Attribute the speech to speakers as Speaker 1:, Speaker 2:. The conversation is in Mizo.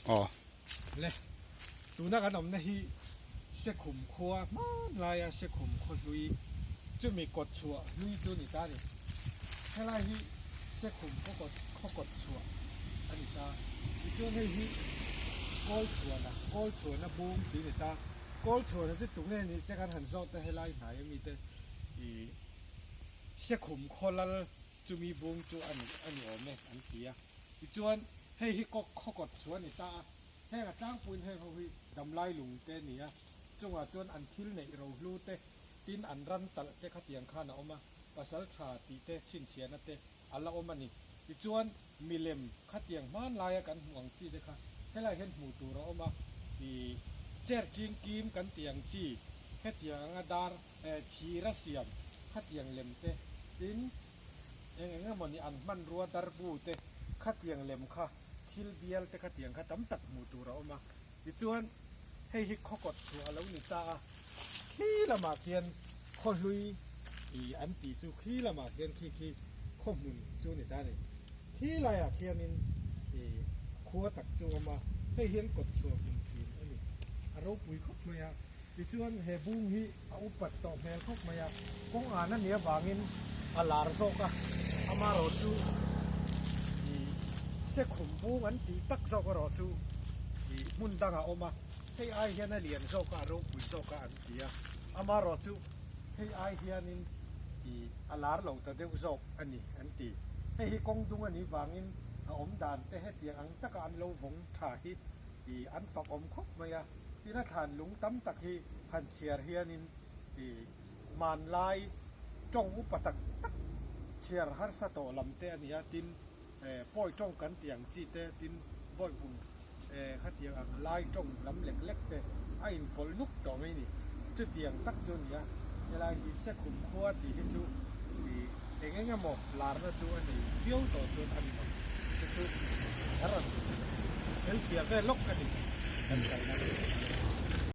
Speaker 1: Aw.
Speaker 2: Le, tuna kan awmna hi Sekhum khua hmanlaia Sekhum khaw hlui chumi kawt chhuah hlui chu a ni ta a ni. Helai hi Sekhum khaw kawt khaw kawt chhuah a ni ta. Tichuan hei hi Kawlchhuana, Kawlchhuana bung tih a ni ta. Kawlchhuana chu tunge nih te kan han zawt a helai hnai ami te ih Sekhum khaw lal chumi bung chu a ni a ni awm e an ti a. Tichuan hei hi kawk khaw kawt chu a ni ta a, heng a tlangpuiin heng ho hi damlai lung te a ni a, chungah chuan an thil neih rohlu te tin an ran talh te khatiang khan a awm a, pasal tha tih te chhinchhiahna te a la awm a ni. Tichuan milem khatiang hmanlaia kan hmuh ang chi te kha helaiah hian hmuh tur a awm a, ih chair ching kim kan tih ang chi hetiang anga dar thir a siam khatiang lem te tin eng eng emawni an hmanrua darbu te khatiang lem kha thil bial te khatiang kha tam tak hmuh tur a awm a tichuan hei hi khaw kawt chhuah a lo ni ta a khi lamah khian khaw hlui ih an tih chu khi lamah khian khi khi khaw hmun chu a ni ta a ni khi laiah khianin ih khua tak chu a awm a hei hian kawt chhuah hmun thin a ni a ropui khawp mai a tichuan he bung hi A upat tawh hmel khawp mai a, kawng an a nih avangin a lar zawk a, amaherawh chu ih sekhum bung an tih tak zawk erawh chu ih hmun dangah a awm a, hei ai hian a lian zawk a, a ropui zawk a an ti a, amaherawh chu hei ai hianin ih a lar lo ta deuh zawk a ni an ti. Hei hi kawng dung a nih vangin a awm dan te hetiang ang taka an lo vawng tha hi ih an fak awm khawp mai a. Tina thlan lung tam tak hi han chhiar hianin ih hmanlai tawng upa tak tak chhiar harsa tawh lam te a ni a, tin eh pawi tawng kan tih ang chi te, tin bawihvung eh khatiang ang lai tawng lam lek lek te a inpawlh nuk tawh mai ni. Chutiang tak chu a ni a, helai hi Sekhum khua tih hi chu ih eng eng emaw larna chu a nei viau tawh chuan a ni lo. Chu chu a rawn sawifiah ve lawk a ni kan kalna.